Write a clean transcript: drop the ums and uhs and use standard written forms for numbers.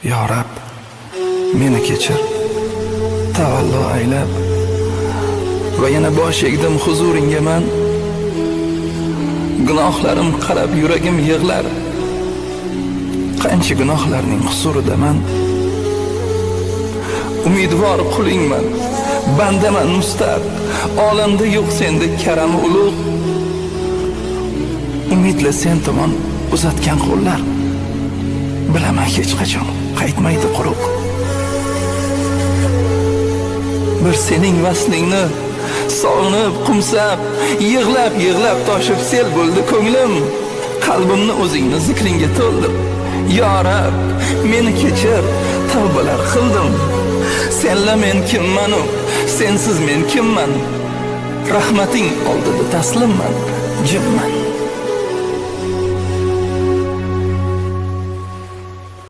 Yo Rab, meni kechir. Tavallo aylab va yana bosh egdim huzuringga man. Gunohlarim qarab yuragim yig'lar. Qancha gunohlarning huzuridaman. Umidvor qulingman, bandaman mustar. Olamda yo'q sendek karami ulug'. Umidla sen tomon uzatgan qo'llar, bilaman, hech qachon qaytmaydi quruq. Bir sening vaslingni sog'inib, qumsab, yig'lab yig'lab toshib sel bo'ldi ko'nglim. Qalbimni o'zingni zikringga to'ldir. Yo Rab, meni kechir, tavbalar qildim. Senla men kimmanu, sensiz men kimman? Rahmating oldida taslimman, jimman.